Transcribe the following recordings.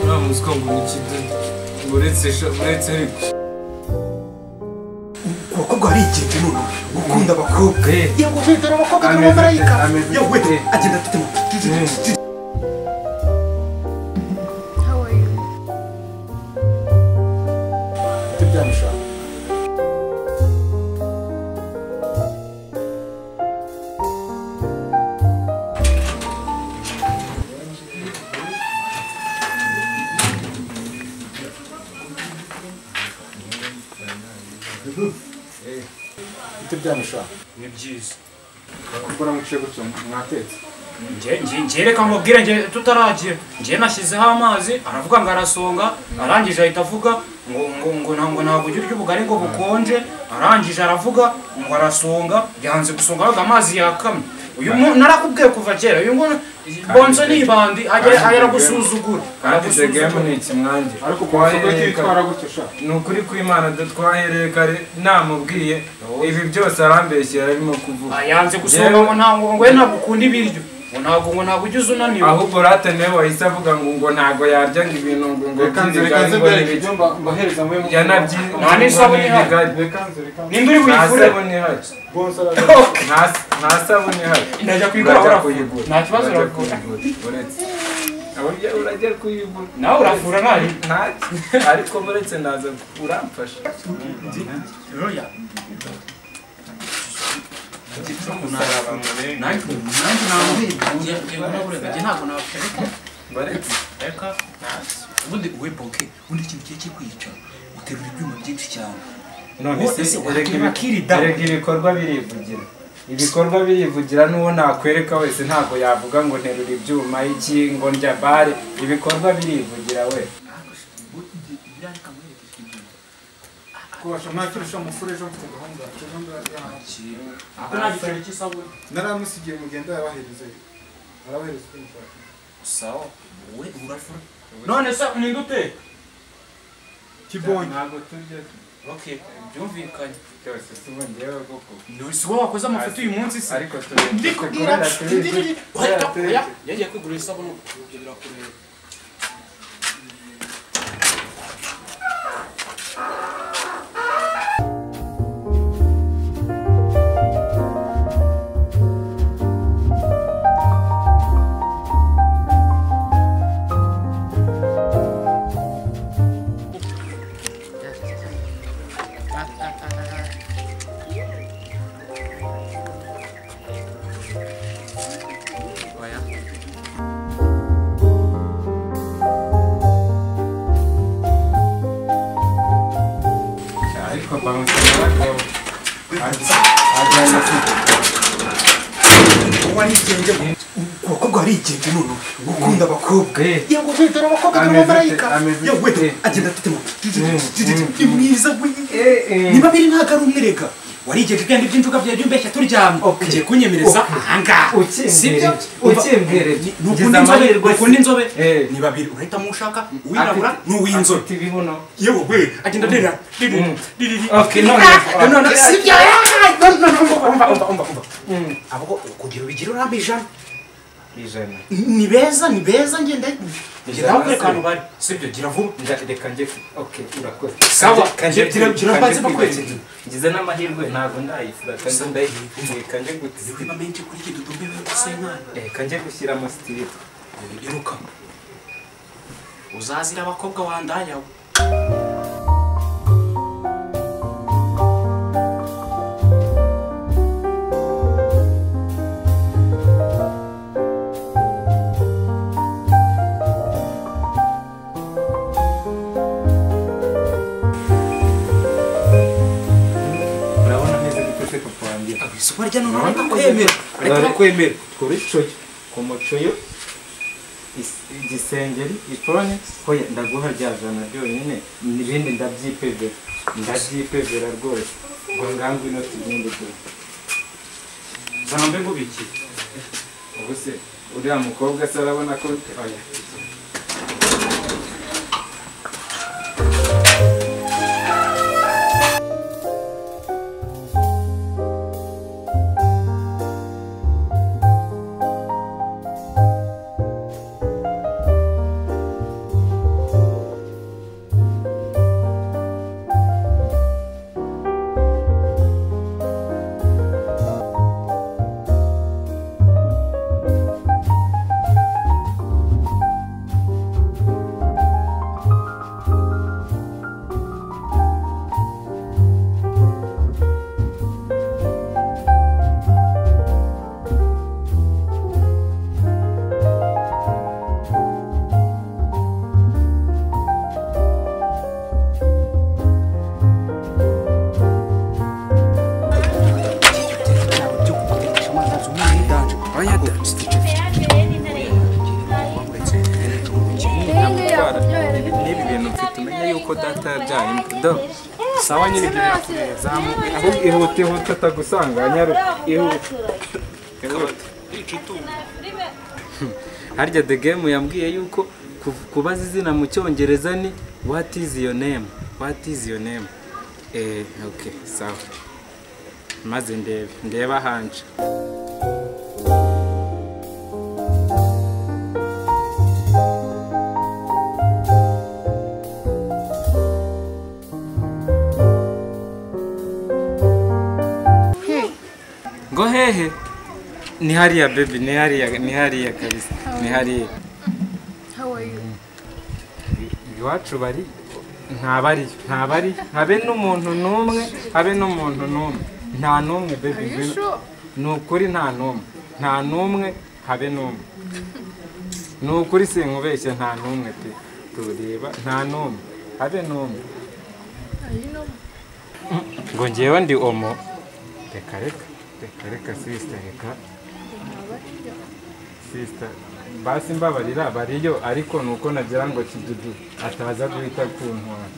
Uramuswa ngo ni uretse uretse ariko abakobwa barigenje none gukunda abakobwa yewe dore abakobwa dore abamarayika yewe agenda afite. How are you? Tubyamisha. Tubyamisha. Ni byiza. Kubona muciye gutyo mwatetse. Nje reka nkubwire nje tutaragiye. Nje nashyizeho amazi aravuga ngo arasonga, arangije ahita avuga ngo ngo ntabwo ujya urya ubugari ngo bukonje, arangije aravuga ngo arasonga, yanze gusonga ahubwo amazi yakamye. Uyu narakubwiye kuva kera, uyu ngo bonzo ni ibandi aragusuzugura. Aragusuzugura ni ikimwange. Ariko kwa kwitwara gutyo sha. Ni ukuri kw'Imana dutwahereye kare namubwiye ibi byose arambeshyera arimo kuvuga. Yanze gusonga ngo ntabwo ngo we ntabwo ukunda ibiryo. Ngo ntabwo ujya uzunaniwe. Ahubwo rata niwe wahise avuga ngo ntabwo yarya ngo ibintu ngo mbahereza mwe nta n'isabune ihari. Ninde uri buyifure? Nta sabune ihari. Ndajya kuyigura urafura. Nta kibazo urafura. Urajya kuyigura. Nawe urafura nayo. Ariko buretse ndaza uramfasha. Ubundi we bonke ubundi ikintu kigiye kikwica uterura ibyuma byinshi cyane. None se erega ibikorwa birivugira. Ibikorwa birivugira n'uwo nakwereka wese ntabwo yavuga ngo nterura ibyuma iki ngo ndya bare, ibikorwa birivugira we. Kubasha mwakirusha mufure ejo mfite gahunda ejo Ako nta giceri cy'isabune. Naramusigiye mugenda yabahereze. Arabahereza uko mushaka. Sawa, wowe urafura. None se ninde uteka? Kibonye. Ntabwo turya. Okay, byumvikanye. Byose si ubu njyewe koko. Ni si wowe wakoze amafoto uyu munsi se? Ariko turi. Ndikubwira. Oya, yagiye kwigurira isabune ibyo birakureba. Abakobwa barigenje none gukunda abakobwa yewe dore abakobwa dore abamarayika yewe agenda afite ni mwiza we ni babiri ntabwo ari umwe rega warigenje ibyo by'injuga byawe by'umbeshya turyamye ugiye kunyemereza ahangaha sibyo ukimbwire nukunda inzobe ni babiri urahitamo ushaka uwirabura n'uw'inzobe yewe we agenda arera none sibyo umva ahubwo kugira ubigire urampa ijana ijana ni beza ngende gira kwereka ahantu bari sibyo gira vuba reka njye okay urakoze sawa gira mbanze bakwereke ngize n'amahirwe ntabwo ndayifura kandi ndayifura njye gutizima menshi kuri iki dutumbe senkana reka njye gushyiramo style iruka uzazira abakobwa wandayawe. Barya none batakwemera bareka bakwemera kuri coyo ku mucoyo igisengeri ipone hoya ndaguha rya jana ryonyine n'ibindi ndabyipevera rwose ngo ngangu ino tugende dore zana mbe ngubiki ubu se uriya mukobwa se arabona ko oya Nuko data yabyaye do. Sawa nyine ibyo birakureba. Zamuka ahubwo ihute ihute atagusanga nyaruka ihute. Harya the game yambwiye yuko kubaza izina mu cyongereza ni what is your name? What is your name? Okay, sawa. Maze ndebe, ndeba hanje. Ngo hehe? Ni hariya baby, ni hariya kabisa. Ni hariya. How are you? Iwacu bari ntabari habe n'umuntu numwe, habe n'umuntu numwe. Nta numwe baby. Nukuri nta numwe. Nta numwe habe numwe. Nukuri sinkubeshye nta numwe pe. Tureba nta numwe. Habe numwe. Ngo ngewe ndi omo. Reka reka. Reka sister reka. Sister basi mbabarira bariyo ariko nuko nagira ngo Kidudu ataza guhita kuntwara.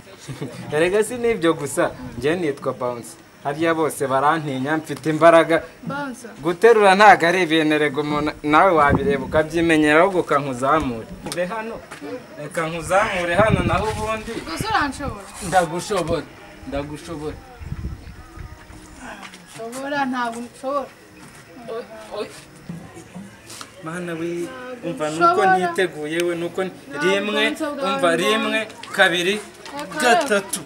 Erega si nibyo gusa nje nitwa Bounce. Hariya bose barantinya mfite imbaraga. Bounce. Guterura ntago ari ibintu erega umuntu nawe wabireba ukabyimenyera ahubwo ukankuzamura. Ube hano. Reka nkuzamure hano naho ubundi. Gusa uranshobora. Ndagushobora. Ndagushobora. Nshobora ntabwo nshobora. Mana we umva nuko niteguye we nuko rimwe umva rimwe kabiri gatatu.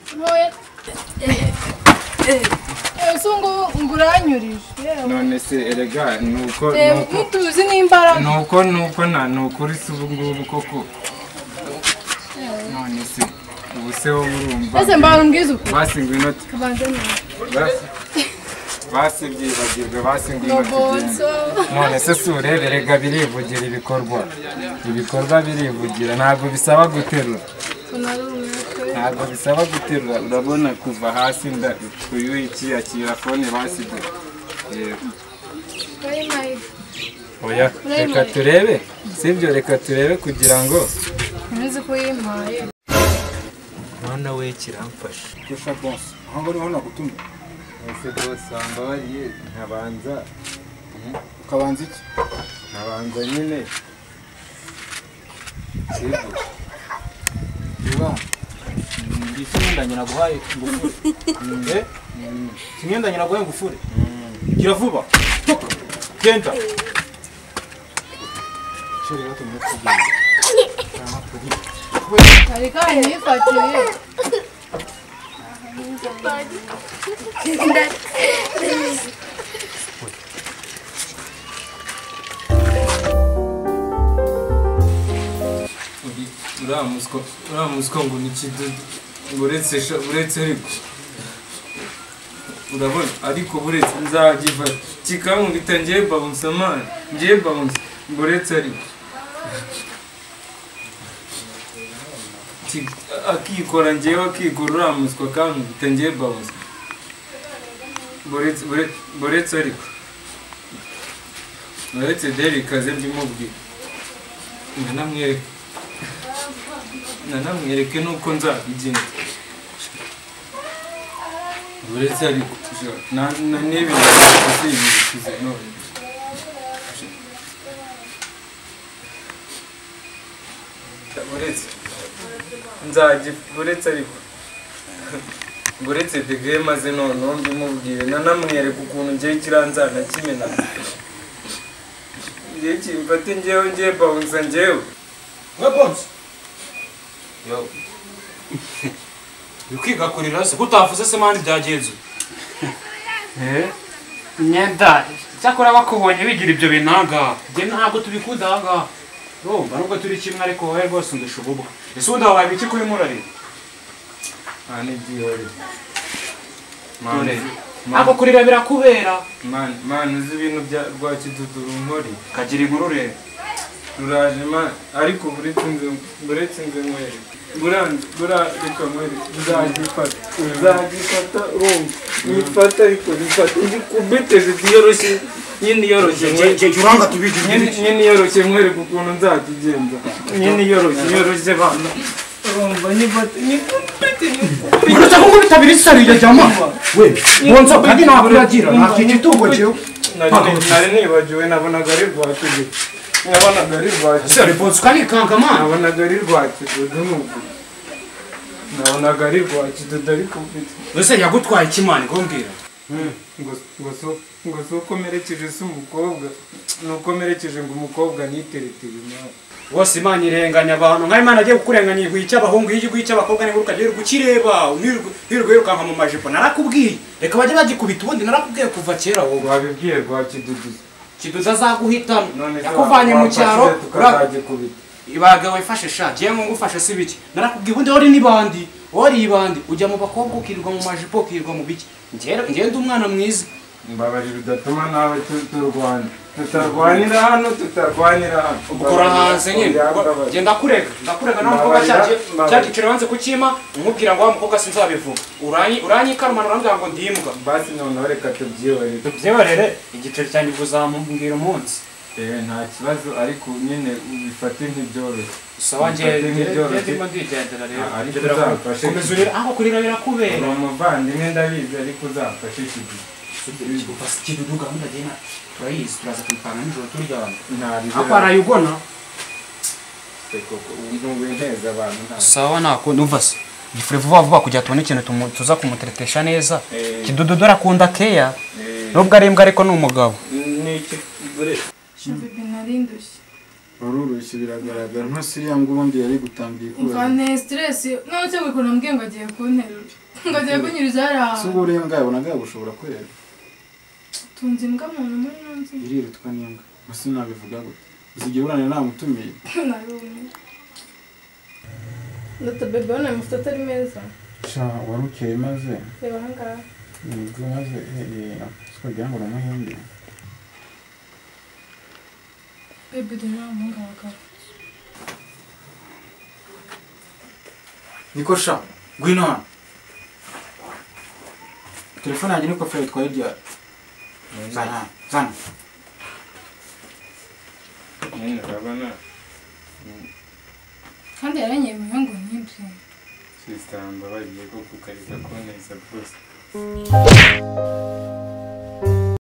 Usungu nguranyurije. None se erega nuko nuko tuzi n'imbaraga. Nuko na nukuri se ubu ngubu koko. None se ubu se wo urumva. Ese mbarumbwiza uko. Basi ngwino kabanze nawe. Basi byibagirwe basi ngwino tugende. None se si urebe rega birivugira ibikorwa. Ibikorwa birivugira ntabwo bisaba guterura. Ntabwo bisaba guterura urabona kuva hasi nda uyu iki akira phone basi de. Yego. Oya reka turebe sibyo reka turebe kugira ngo nzi ko yimpaye. Mwana we kiramfasha. Kusha boss. Aho ngo niho nagutumye. Ese boss ambabariye nkabanza ukabanza iki? Nkabanza nyine. Sibyo. Niba Ikimyenda nyina guhaye ngufure. Ikimyenda nyina guhaye ngufure. Gira vuba. Toka. Genda. Shuri gato muri kugenda. Ariko nifatiye. Uramuswa ngo ni Kidudu uretse ariko urabona ariko buretse nzagifata kikankubita ngiye bounce man ngiye bounce buretse ariko akikora ngewe akikora uramuswa kankubita ngiye bounce buretse ariko uretse Derek aze mbimubwira nanamwereke nuko nzabigenza uretse ariko na n'ibintu bisize none uretse ariko uretse dege maze none mbimubwire nanamwereke ukuntu ngiye kiranzana kimena ngiye kimfate ngewe ngiye bounce ngewe we bounce. Yo. Ukiga kurira se kutavuze se mani byagenze. Myenda cyakora bakubonye bigira ibyo binanga. Nge ntabwo tubikunda aha. Urumva nubwo turi kimwe ariko wowe rwose ndashububwa. Ese undi wabaye iki kuri murari? Mani byihore. Mani. Ako kurira birakubera. Mani, mani uzi ibintu bya rwa Kidudu runkori. Kagira inkuru rero. Ruraje man ariko buretse nze nkwereke. Reka nkwereke. Nzagifata urumva. Nifata ariko nifata ndikubite ziyoroshye nyine yoroshye. Uranga tubije nyine yoroshye nkwereke ukuntu nzakigenza. Nyine yoroshye bana. Urumva nifata Uretse ko ngubita birisariye jama. We, bonzo kandi nakuragira nakica itungo jewe. Nari nibagiwe nabonaga ari rwakidudu. Nabonaga ari rwakidudu. Ese bonzo kandi kanka man. Nabonaga ari rwakidudu nuko. Nabonaga ari rwakidudu ariko ufite. Ese yagutwaye ikimani ngo mbwira. Ngo sukomerekeje se umukobwa. Nukomerekeje ngo umukobwa niteretire imana. Wose Imana irenganya abantu nka Imana agiye kukurenganya igwica abahungu igwica abakobwa ni ukagiye gukireba unirwe yirukanka mu majipo narakubwiye reka bajye bagikubita ubundi narakubwiye kuva kera wowe wabibwiye rwa Kidudu. Kidudu azaguhitana yakuvanye mu cyaro tukazagikubita ibaga wifashe sha giye ngo ngufashe si biki narakubwiye ubundi ori nibandi ori ibandi ujya mu bakobwa ukirirwa mu majipo ukirirwa mu biki njye ndi umwana mwiza mbabarira udatuma nawe turwana tutarwanira hano tutarwanira hano ukora hanze nyine genda kurega na mukobwa cyaje giciro wanze kukima umubwira ngo wa mukobwa sinzabivuga uranyikarumana urambwira ngo ndimbwa basi noneho reka tubyihorere igiciro cyanjye uzamumbwira umunsi nta kibazo ariko nyine ubifate nk'ibyoroshye sawa njye ndimo ndigendera rero komeza urira aho kurira birakubera uri umuvandimwe ndabizi ariko uzamfashe Kidudu Kidudu gahunda jena turayizi turaza kuyipanga nijoro turyamye ako arayugona sawa nako numva se gifure vuba vuba kugira tubone ikintu tuza kumuteretesha neza Kidudu dore akunda keya nubwo ari imbwa ariko ni umugabo Ururushye biragaragara nka siriya ngo ubundi yari gutangiye kuba mvane stress none cyo gukora mbwiye ngo agiye kunterura ngo agiye kunyuriza hariya si ubwo uriya mbwa yabonaga yagushobora kureba tunze imbwa muntu muri nzi irirutwa n'imbwa gusa nabivuga gute uzigiye urane namutumiye nabibonye Dr. Bebe ubona amafoto atari meza sha warukeye maze reba ahangaha nibwo maze twagira ngo uramuhinde Bebe dore wa muhungu abagabo niko sha ngwino hano telefone yanjye niko fere twari ryari zana zana nyine urabona kandi yaranyemeye ngo nibye sister mbabariye ko kukareka kuneza rwose.